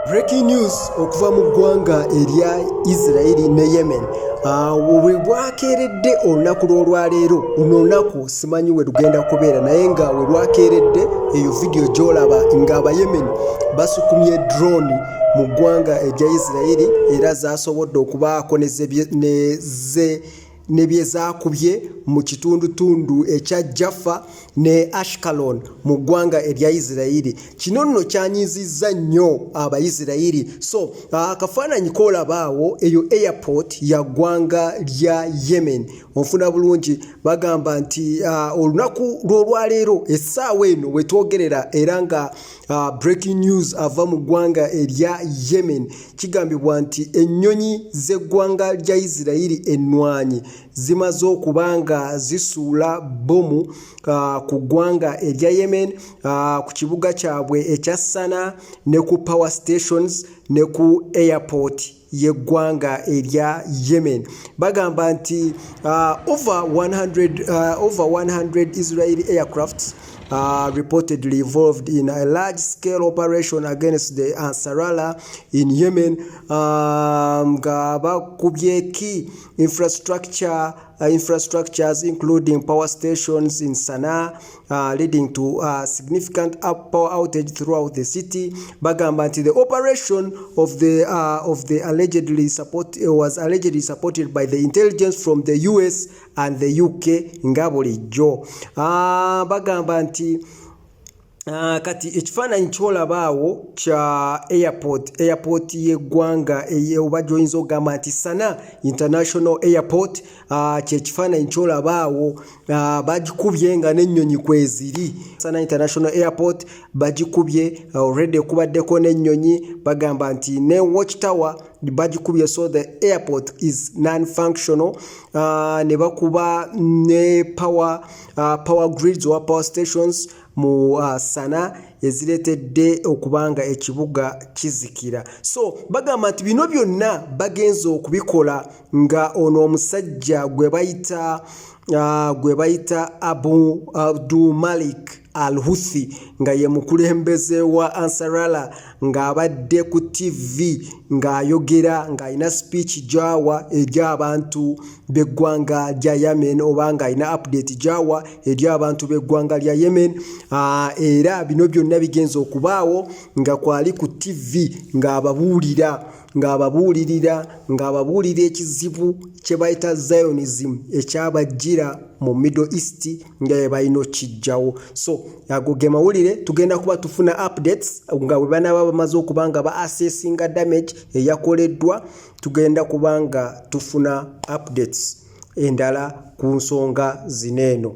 Breaking news okuva mu ggwanga erya Israel ne Yemen. Awo we bwakeeredde olunaku lw'olwaleero, luno olunaku simanyi we lugenda kubeera, naye nga we lwakeeredde, eyo vidiyo gy'olaba ng'Abayemen basukumye drone mu ggwanga erya Israel, era zaasobodde okubaako ne bye zaakubye mu kitundutundu ekya Jaffa ne Ashkelon mu ggwanga erya Isirayiri. Kino nno kyanyizizza nnyo Abayisirayiri. So akafaananyi koolaba awo, eyo airport ya ggwanga lya Yemen. Onfuna bulungi? Bagamba nti olunaku lw'olwaleero, essaawa eno we twogerera, era nga breaking news ava mu ggwanga erya Yemen, kigambibwa nti ennyonyi z'eggwanga lya Isirayiri ennwanyi zimaze okuba nga zisuula bbomu ku ggwanga erya Yemen, ku kibuga kyabwe ekya Sana, ne ku power stations, ne ku airport y'eggwanga erya Yemen. Bagamba nti over 100 Israeli aircrafts reportedly involved in a large-scale operation against the Ansarallah in Yemen, nga bakubye key infrastructures including power stations in Sanaa, leading to significant power outage throughout the city. Bagamba nti the operation of the allegedly support was allegedly supported by the intelligence from the US and the UK, nga bulijjo. Bagamba nti kati ekifaananyi ky'olaba awo kya airport y'eggwanga, oba gy'oyinza okugamba nti Sana International Airport, kyekifaananyi ky'olaba awo. Bagikubye nga n'ennyonyi kweziri. Sana International Airport bagikubye already, kubaddeko n'ennyonyi. Bagamba nti ne watch tower bagikubye, so the airport is non functional. Ne bakuba ne power grids oba power stations mu Sana, ezireetedde okuba nga ekibuga kizikira. So bagamba nti bino byonna bagenze okubikola nga ono omusajja gwe bayita Abu Abdu Malik Al Huthi, nga ye mukulembeze wa Ansarala, ng'abadde ku TV ng'ayogera, ng'alina speech gy'awa eri abantu b'eggwanga lya Yemen, oba ng'alina update gy'awa eri abantu b'eggwanga lya Yemen. Era bino byonna bigenze okubaawo nga kwali ku TV, ng'ababuulirira ekizibu kye bayita Zionism ekyabajjira mu Middle East, nga bwe balina okkiggyawo. So ago ge mawulire. Tugenda kuba tufuna updates nga bwe banaaba bamaze okuba nga ba assessinga damage eyakoleddwa. Tugenda kuba nga tufuna updates endala ku nsonga zino eno.